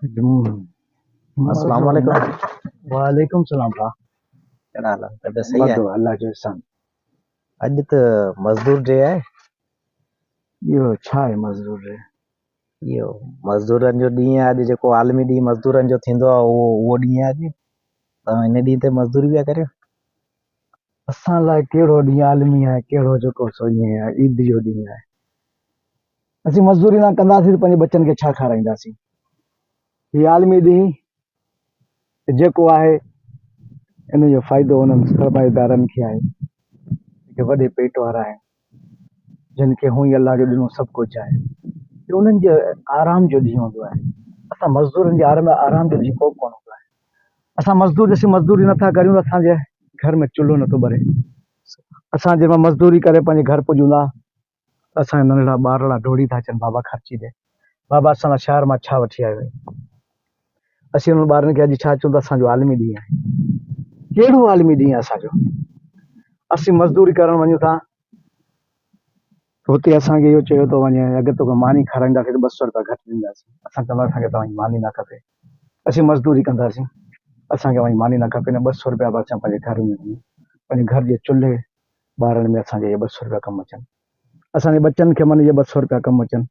अस्सलाम वालेकुम। वालेकुम सलाम भा। कहिड़ा हाल आहिनि? तबियत सही आहे? वधो अल्लाह जो एहसान। अॼु त मज़दूर डे आहे। इहो छा आहे मज़दूर डे? इहो मज़दूरनि जो ॾींहुं आहे अॼु, जेको आलमी ॾींहुं मज़दूरनि जो थींदो आहे उहो उहो ॾींहुं आहे अॼु। तव्हां हिन ॾींहुं ते मज़दूरी पिया करियो? असां लाइ कहिड़ो ॾींहुं आलमी आहे, कहिड़ो जेको सो ईअं आहे, ईद जो ॾींहुं आहे। असीं मज़दूरी न कंदासीं त पंहिंजे बच्चनि खे छा खाराईंदासीं? ही आलमी ॾींहुं जेको आहे इन जो फ़ाइदो उन्हनि सरमाएदारनि खे आहे जेके वॾे पेट वारा आहिनि, जिन खे हूअं ई अल्लाह जो ॾिनो सभु कुझु आहे। इहो उन्हनि जे आराम जो ॾींहुं हूंदो आहे। असां मज़दूरनि जे आराम आराम जो ॾींहुं को कोन हूंदो आहे। असां मज़दूर जेसीं मज़दूरी नथा करियूं त असांजे घर में चुल्हो नथो ॿरे। असां जंहिं महिल मज़दूरी करे पंहिंजे घर पुॼूं था त असांजा नंढड़ा ॿारड़ा डोड़ी था अचनि, बाबा ख़र्ची ॾे, बाबा असां लाइ शहर मां छा वठी आयो आहीं? असीं उन्हनि ॿारनि खे अॼु छा चऊं त असांजो आलमी ॾींहुं आहे। कहिड़ो आलमी ॾींहुं आहे असांजो? असीं मज़दूरी करण वञूं था त हुते असांखे इहो चयो थो वञे अगरि तोखे मानी खाराईंदासीं त 200 रुपया घटि ॾींदासीं। असां चवंदा असांखे तव्हांजी मानी न खपे, असीं मज़दूरी कंदासीं, असांखे तव्हांजी मानी न खपे, न 200 रुपया बि असां पंहिंजे घर में वञूं, पंहिंजे घर जे चुल्हे ॿारण में असांजे इहे 200 रुपया कमु अचनि, असांजे बच्चनि खे मन इहे 200 रुपया कमु अचनि।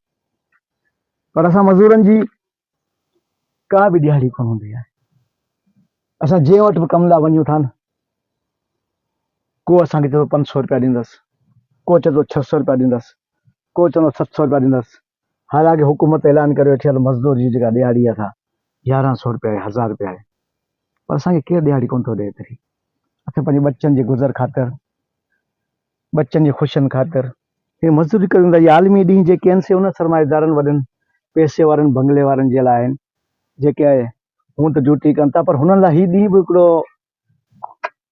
पर असां मज़दूरनि जी का बि ॾिहाड़ी कोन हूंदी आहे। असां जंहिं वटि बि कम लाइ वञूं था न, को असांखे चए थो 500 रुपया ॾींदसि, को चए थो 600 रुपया ॾींदसि, को चवंदो 700 रुपया ॾींदसि। हालांकि हुकूमत ऐलान करे वेठी आहे त मज़दूर जी जेका ॾिहाड़ी आहे सा 1100 रुपया आहे, 1000 रुपया आहे, पर असांखे केरु ॾिहाड़ी कोन थो ॾिए एतिरी। असां पंहिंजे बच्चनि जे गुज़र ख़ातिर, बच्चनि जी ख़ुशियुनि ख़ातिर हे मज़दूरी करियूं था। इहे आलमी ॾींहुं जेके आहिनि से उन सरमाएदारनि, वॾनि पैसे वारनि, बंगले वारनि जे लाइ आहिनि, जेके हूअं त ड्यूटी कनि था, पर हुननि लाइ ही ॾींहुं बि हिकिड़ो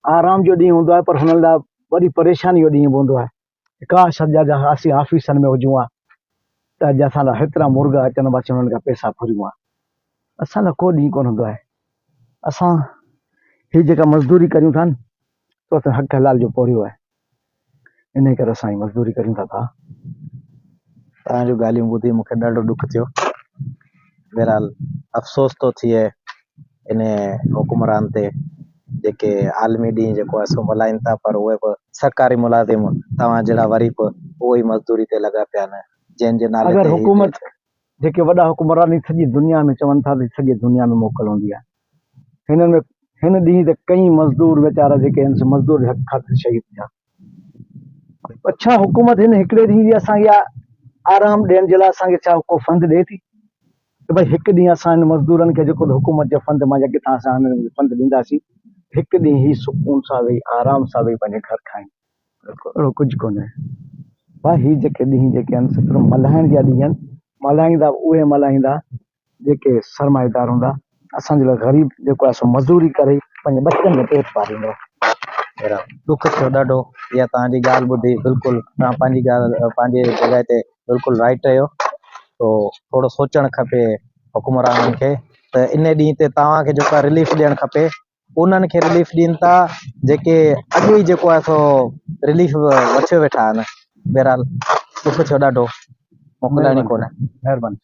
आराम जो ॾींहुं हूंदो आहे, पर हुननि लाइ वॾी परेशानी जो ॾींहुं बि हूंदो आहे। काश अॼु अॼु असीं ऑफिसनि में हुजूं हा त अॼु असां लाइ हेतिरा मुर्गा अचनि, बसि हुननि खां पैसा फुरियूं हा। असां लाइ को ॾींहुं कोन हूंदो आहे। असां ही जेका मज़दूरी करियूं था न, तो असां हक़ हलाल जो पोरियो आहे, इन करे असां ही मज़दूरी करियूं था। भा तव्हांजूं ॻाल्हियूं ॿुधी मूंखे ॾाढो ॾुख थियो। बहरहाल अफ़सोस थो थिए इन हुकुमरान ते जेके आलमी ॾींहुं जेको आहे सो मल्हाइनि था, पर उहे बि सरकारी मुलाज़िम तव्हां जहिड़ा वरी बि उहो ई मज़दूरी ते लॻा पिया आहिनि, जंहिंजे नाले अगरि ते ही हुकूमत जेके वॾा हुकुमरान सॼी दुनिया में चवनि था त सॼी दुनिया में मोकल हूंदी आहे, हिननि में हिन ॾींहुं ते कई मज़दूर वीचारा जेके आहिनि से मज़दूर जे हक़ ख़ातिर शहीद थिया। छा हुकूमत हिन हिकिड़े ॾींहुं जी असांखे आराम ॾियण जे लाइ असांखे छा को फंड ॾिए थी त भई हिकु ॾींहुं असां हिन मज़दूरनि खे जेको हुकूमत जे फंड मां या किथां असां हिननि खे फंड ॾींदासीं, हिकु ॾींहुं ही सुकून सां वेही आराम सां वेही पंहिंजे घर खाइनि? अहिड़ो कुझु कोन्हे भाई। ही जेके ॾींहुं जेके आहिनि सिर्फ़ मल्हाइण जा ॾींहुं आहिनि, मल्हाईंदा उहे मल्हाईंदा जेके सरमाएदार हूंदा। असांजे लाइ ग़रीब जेको आहे सो मज़दूरी करे पंहिंजे बच्चनि खे पेट पारींदो। ॾुख थियो ॾाढो इहा तव्हांजी ॻाल्हि ॿुधी। बिल्कुलु तव्हां पंहिंजी ॻाल्हि पंहिंजी जॻह ते बिल्कुलु राइट आहियो। तो थोरो सोचणु खपे हुकुमराननि खे त इन ॾींहुं ते तव्हांखे जेको आहे रिलीफ ॾियणु खपे, उन्हनि खे रिलीफ ॾियनि था जेके अॻु ई जेको आहे सो रिलीफ वठियो वेठा आहिनि। बहरहाल ॾुख थियो ॾाढो, मोकिलाइणी कोन्हे। महिरबानी।